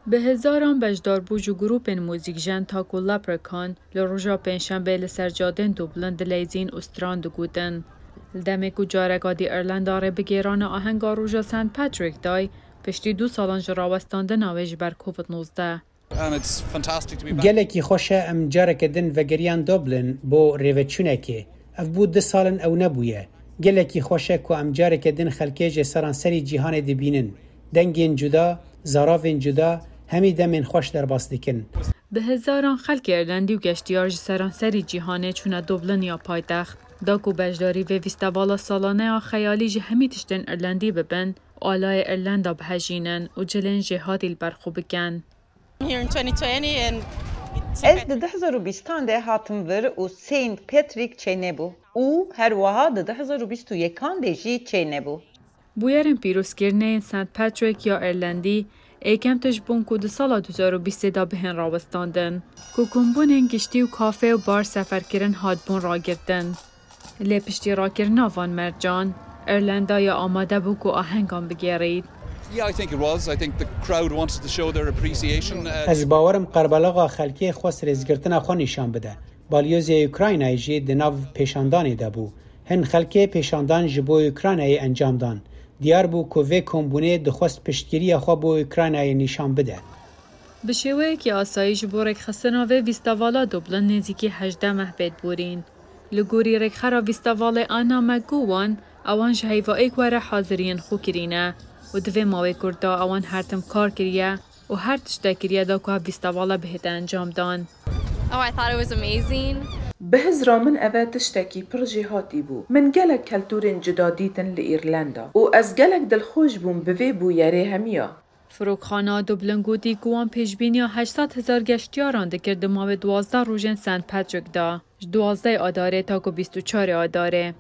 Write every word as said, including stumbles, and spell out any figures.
Bi hezaran beşdarbû ji grûpên muzîkjen ta ku Leprechaun li roja pêncşembê li ser cadên Dublin dileyzîn û stran digotin. Li demê ku careka dî Irlanda rêbigêrana ahenga roja Saint Patrick day, piştî du salan ji rawestandina wê ji ber Covid nozdeh. Gelekî xweş e em careke din vegeriyan Dublin bo rêveçûnekê. Ev bû du sal in ew nebûye. Gelekî xweş e ku em careke din xelkê ji seranserî cîhanê dibînin. Dengên cuda, zaravên cuda, hemî demên xweş derbas dikin. Bi hezaran xelkê Irlendî û geştiyar ji seranserî cîhanê çûne Dublin ya paytext. Da ku beşdarî vê fîstevala salane ya xeyalî ji hemî tiştên Irlendî bibin, alayê Irlenda bihejînin û cilên jêhatî li ber xwe bikin. Ez di du hezar û bîstan de hatim vir û Saint Patrick çênebû û her wiha di du hezar û bîst û yekan de jî çênebû. Bûyerên pîrozkirinê yên Saint Patrick ya Irlendî êkem tişt bûn ku di sala du hezar û bîstê de bihên rawestandin, ku kombûnên giştî û kafê û bar seferkirin hatbûn ragirtin. Lê piştî rakirina van mercan, Irlenda ya amade bû ku ahengan bigêrît. Yeah, I think it was. I think the crowd wanted to show their appreciation. Uh, Ez bawerim qerbelaxa xelkê xwest rêzgirtina xwe nîşan bide. Balyozê Ukraynayê jî di nav pêşandanê de bû. Hin xelkê pêşandan ji bo Ukraynayê encam dan. Diyar bû ku vê kombûnê dixwest piştgiriya xwe bo Ukraynayê nîşan bide. Bi şêweyekî asayî ji bo rêkxistina vê fîstevala Dublin nêzîkî hejdeh meh bêt borîn. Li gorî rêkxera fîstevalê Anna McGowan, ewan ji heyva êk were haziriyên xwe kirîne û di vê mawê kurt de ewan her tim kar kiriye û her tiştek kiriye da ku ev fîstevala bihête encamdan. Oh, I thought it was amazing. Bi hizra min eve tiştekî pir jêhatî bû. Min gelek keltûrên cuda dîtin li Îrlenda û ez gelek dilxweş bûm bi vê bûyerê hemiya. Firokxana Dublin gotî ku wan pêşbîniya heşt sed hezar geştiyaran dikir di mawê duwazdeh rojên Saint Patrick de, ji duwazdeh Adarê ta ku bîst û çar Adarê.